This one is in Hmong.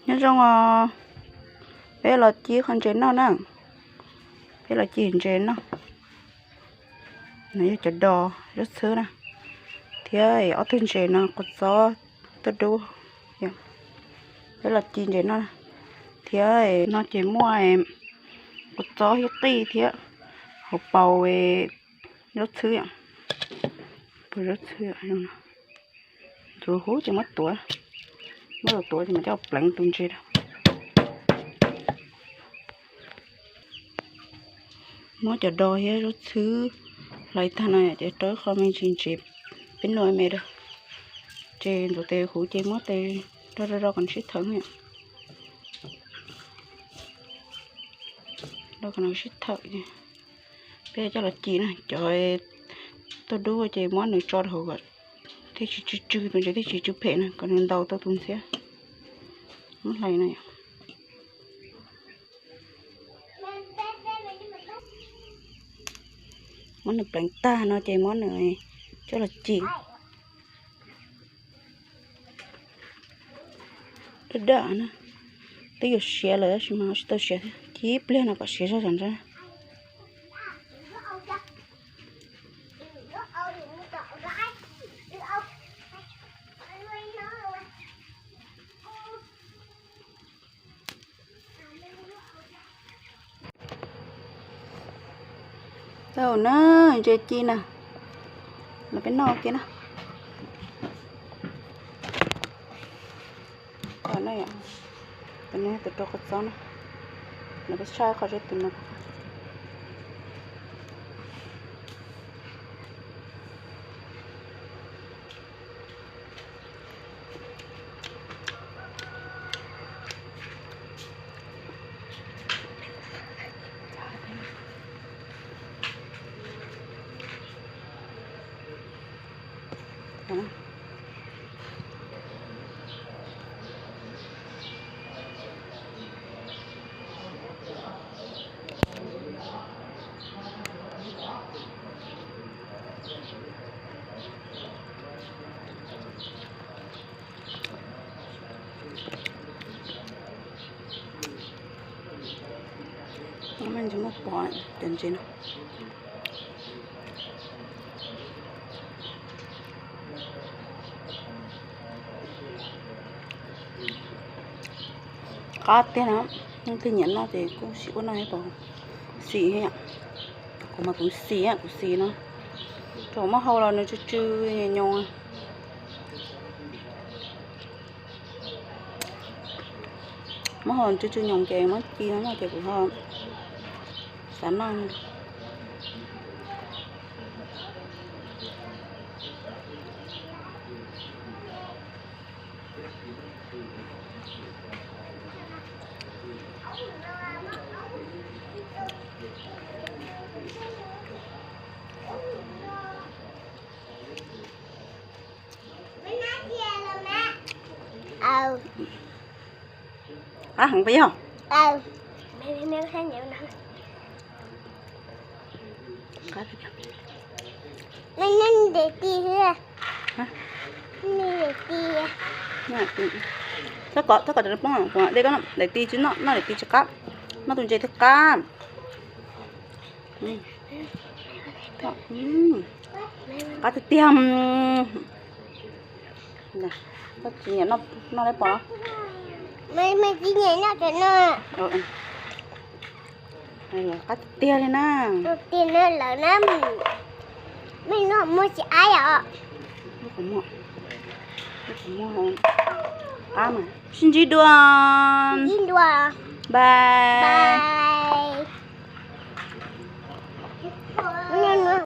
Nyob zoo os, peb los ci qho ntses noj na. Peb los ci ntses noj. No yog cov dos zaub txhwb na, thiab ob tug ntses no kua txob tuaj dub. Peb los ci ntses noj. Thiab no ces muaj kua txob thiab qij thiab hauv paus zaub txhwb. Paus zaub txhwb. Ntxuav huv ces muab tuav, muab tuav ces mam coj pleev tus ntses. Muab cov dos thiab zaub txhwb hlais tag no ces rau ib qho me ntsis ntsev, peb noj me da. Ces ntxuav tes huv ces muab tes rau rau rau kom nws sib thawm. Rau kom nws sib thawm. Peb coj los ci na, cov tuaj dub ces muab nws tso rau hauv kom thiaj tsis tsw tsw, tus ntses thiaj tsis tsw phem na, kom nws ntaus tau tus ntxhiab. Muab hlais no. Muab nws pleev tag no ces muab nws coj los ci. Daj daj na, twb yuav siav lawm tab sis mas tsis tau siav thiab, ci ib pliag no kom siav zog zog ntag. Tau na, ntses ci na, los peb noj kiag na. Tus no, tus rau kua txob na, los peb saib qhov seb tus no. Muaj pom cov ntses no. Qab tiag na, leej twg nyiam noj ces kuj sim ua noj thiab, xis thiab. Kuv mas kuv xis, kuv xis no, thaum muab hau los nws tsw tsw nyoos. Muab hau tsw tsw nyoos ces muab ci no noj ces kuv ho xav noj. Qab heev pas yog? Txhob kom, txhob kom rau poob, daim ti tsis noj, noj daim ti tsis qab, noj tus ntses thiaj qab. Qab tiag tiag. Koj tsis nyiam noj, noj peb pom. Qab tiag tiag li na. Tiag na lawm na. Mej noj muaj tsis qab os. Qab mas sib ntsib dua. Bye.